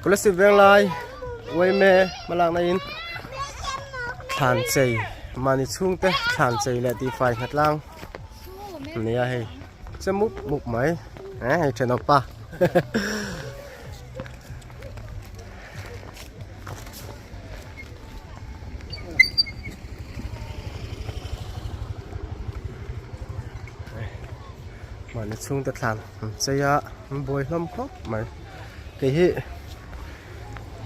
Kolasib venglai uaime hmalakna in thlan chei mahni chhungte thlan chei leh tihfai hnatlang nia hei che mup mup mai eh hei thenawmpa Mahni chhungte thlan an chei a an buai hlawm khawp mai kei hi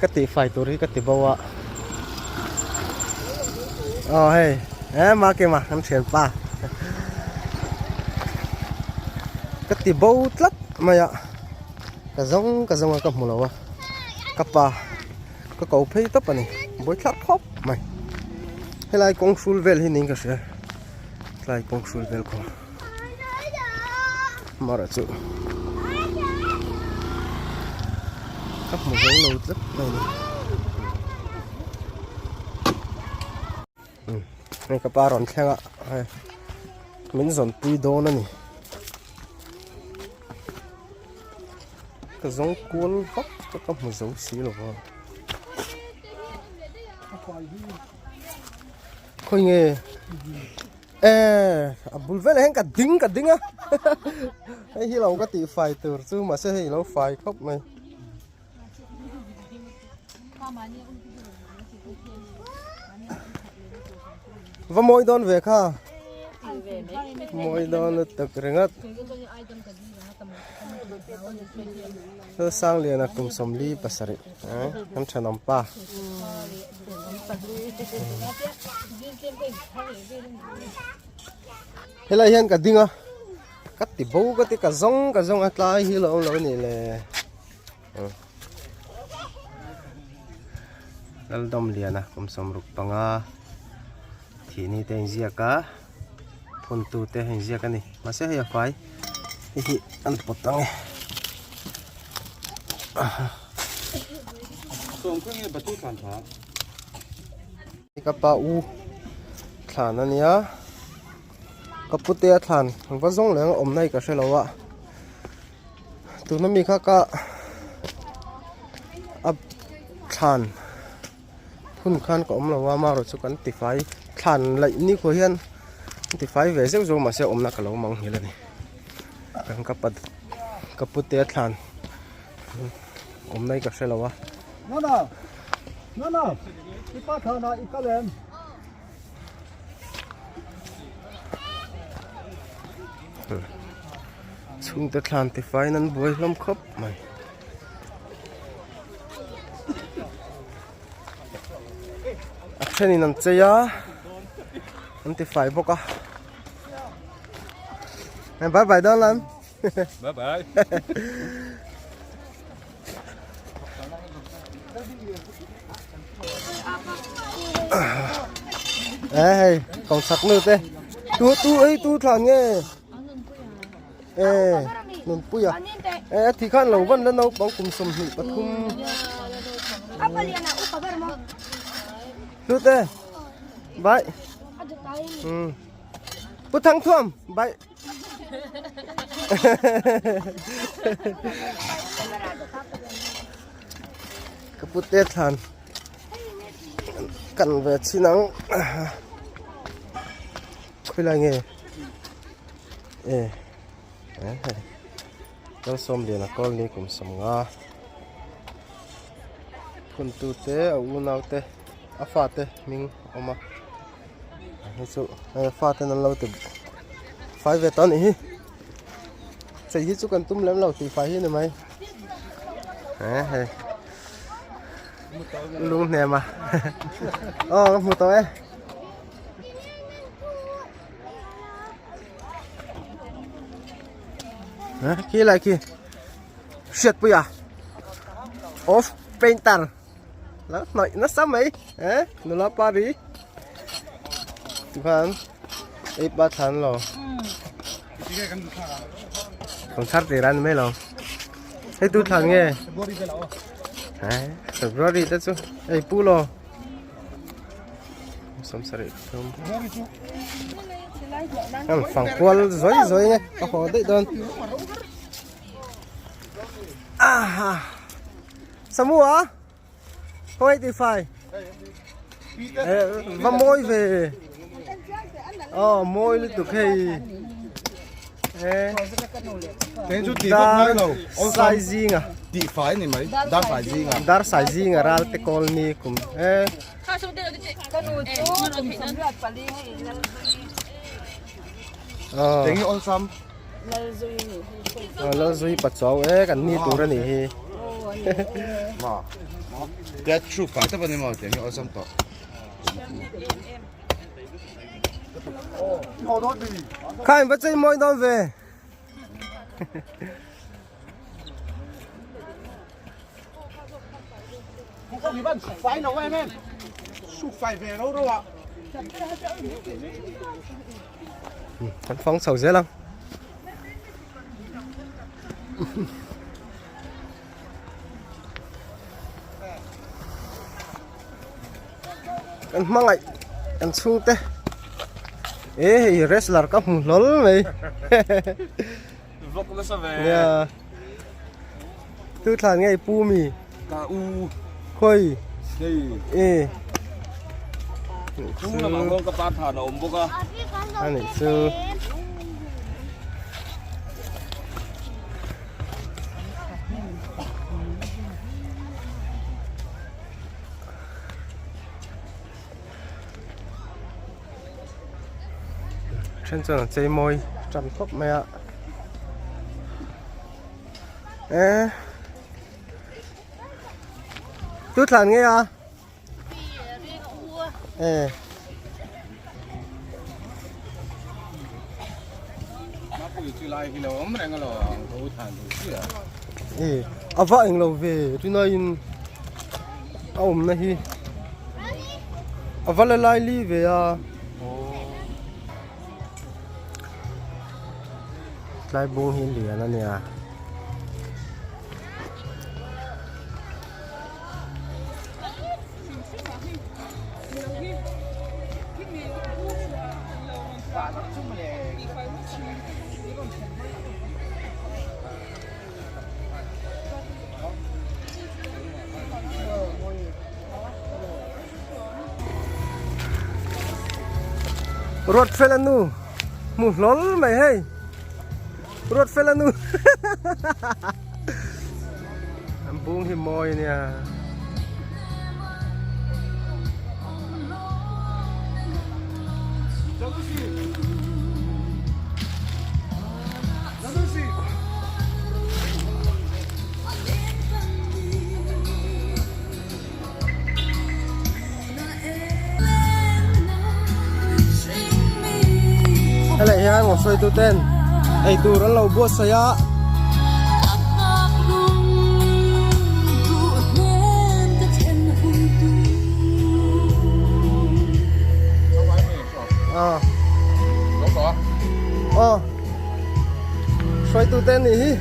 ka tihfai tur hi ka ti bo a aw hei eh makima kan thianpa ka ti bo tlat mai a ka zawng ka zawng a ka hmu lo a ka pa ka ko phei tawp a ni buai thlak khawp mai helai kawng hrul vel hi niin ka hria tlai kawng hrul vel khaw mara chu ka hmu zo lo tlat mai a ni hei ka pa rawn thleng a hei min zawn pui dawn a ni ka zawng kual vak a ka hmu zo si lo va khawi nge eh a bul velah hian ka ding ka ding a hei hi lo ka tih fai tur chu mahse hei lo fai khawp mai. Va mawi dawn ve kha mawi dawn lutuk ringawt Lalsangliana kum 47 eh kan thenawm pa helai hian ka ding a ka ti bo ka ti ka zawng ka zawng a tlai hi lo awm lo ni le. Laldawmliana kum 65 thihni te a inziak a phuntu te a inziak a ni mahse hei a fai hei hi an pawt ang e ka pa u thlan a nia ka pute a thlan va zawng leh ang awmna hi ka hre lo a. Tuna mi kha ka a thlan hun khan ka awm lo a amaherawh chu kan tifai thlan laih ni khuah hian an tifai ve zeuh zeuh mahse awmna ka lo mang nghilh a ni kan ka pa ka pute a thlan awmna hi ka hre lo a. Chhungte thlan tifaiin an buai hlawm khawp mai. A thenin an chei a, an tifai bawk a. Bye bye dawn lan. Bye bye. Ê hei, còn sặc nữa thế. Tu tu ấy tu thằng nghe. Ê, nun pui à. Ê thì khan lo van la nau pang kum 23. Tu te. Bye. Ừ. Pu Thăng Thuam, bye. Ka pu te thlan kan ve chin ang khawilai nge e hei Lalsawmliana Colony kum 50 phuntu te a unau te a fate hming a awm a. Hei chu hei fate an lo ti fai ve tawh a nih hi chei hi chu kan tum lem lo tih fai hi ni mai he hei lung hnem a aw ka hmu tawh e khi lai khi hriatpui a off painter Lo hnawih nasa mai eh nula pari tikhan ei pa thlan lo kan thar tir an mai lo hei tu thlan nge eh February te chu ei pu lo 73 an fang kual zoi zoi nge ka haw daih dawn aha. Samua khawngaih tifai va mawi ve aw mawi lutuk hei dar sai zinga dar sai zinga ral te kawl ni kum e Lalzui Pachuau e kan ni tur a nih hi. Kha in va chei mawi dawn ve. Kan fang chho zel ang. Kan hmangaih kan chhungte e hei wrestler ka hmu hlawl mai. Vlog nasa ve. Nia. Tu thlan nge i pu mi? Ka u. Khawi? Hei. E. Chung lamah khawn ka pa thlan a awm bawk a. A nih chu. Then chuan an chei mawi tan khawp mai a e tu thlan nge a e e a va englo ve rinaiin a awmna hi a va la lai li ve a tlai bung hi lian a nia. Ruat fel a nu hmu hlawl mai hei ruat fel a nu an bung hi mawi a nia. Helai hian ngaw hruaitu ten eitur an lo buatsaih a. Aw. Hruaitu te nih hi.